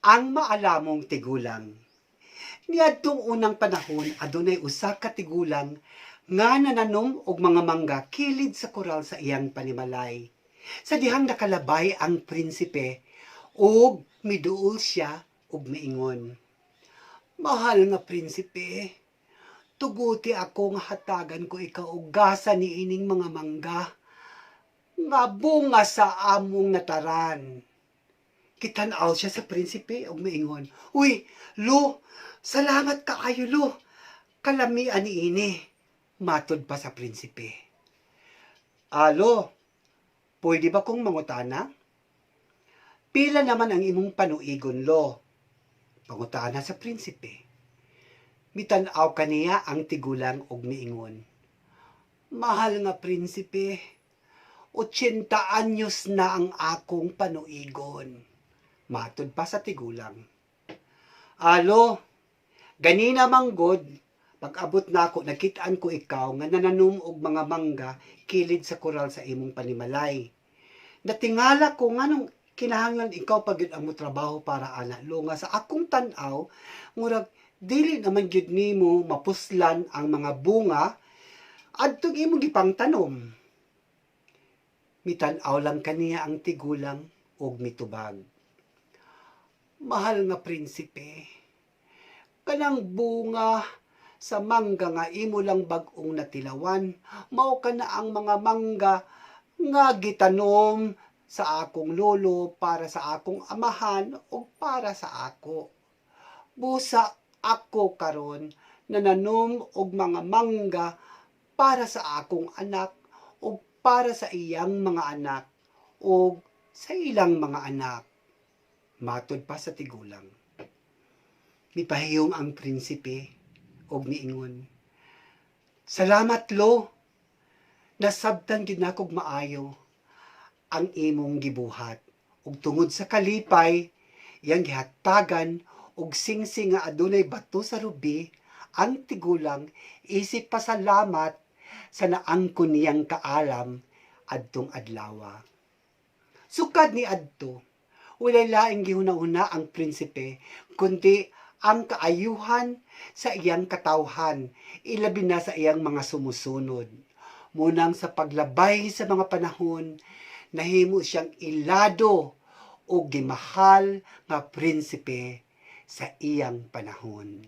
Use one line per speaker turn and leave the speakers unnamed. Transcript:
Ang maalamong tigulang. Niadtong unang panahon, adunay usa ka tigulang nga nananom og mga mangga kilid sa koral sa iyang panimalay. Sa dihang nakalabay ang prinsipe ug miduol siya ug miingon, "Mahal nga prinsipe, tuguti ako nga hatagan ko ikaw og gasa niining mga mangga nga bunga sa among nataran." Kitan-aw siya sa prinsipe ug miingon, "Uy, Lo, salamat kaayo, Lo. Kalamian niini." Matod pa sa prinsipe. "Alo, pwede ba kong mangutana? Pila naman ang imong panuigon, Lo?" Pangutana sa prinsipe. Mitan-aw kaniya ang tigulang ug miingon, "Mahal nga prinsipe, 80 anyos na ang akong panuigon." Matod pa sa tigulang. "Alo, ganina manggod, pag-abot nako, nakitaan ko ikaw nga nananom og mga mangga kilid sa koral sa imong panimalay. Natingala ko nganong kinahanglan ikaw pa gyud ang motrabaho para ana, Lo, nga sa akong tan-aw murag dili naman gyud nimo mapuslan ang mga bunga adtong imong gipangtanom." Mitan-aw lang kaniya ang tigulang ug mitubag, "Mahal nga prinsipe, kanang bunga sa mangga nga imo lang bag-ong natilawan, mao kana ang mga mangga nga gitanom sa akong lolo para sa akong amahan ug para sa ako. Busa ako karon nananom og mga mangga para sa akong anak ug para sa iyang mga anak ug sa ilang mga anak." Matod pa sa tigulang. Mipahiyom ang prinsipe ug miingon, "Salamat, Lo. Nasabtan gid nakog maayo ang imong gibuhat." Ug tungod sa kalipay, iyang gihatagan og singsing nga adunay bato sa rubi ang tigulang isip pasalamat sa naangkon niyang kaalam adtong adlawa. Sukad ni adto, walay laing gihuna-huna ang prinsipe kundi ang kaayuhan sa iyang katawhan, ilabi na sa iyang mga sumusunod. Munang sa paglabay sa mga panahon, nahimo siyang ilado o gimahal nga prinsipe sa iyang panahon.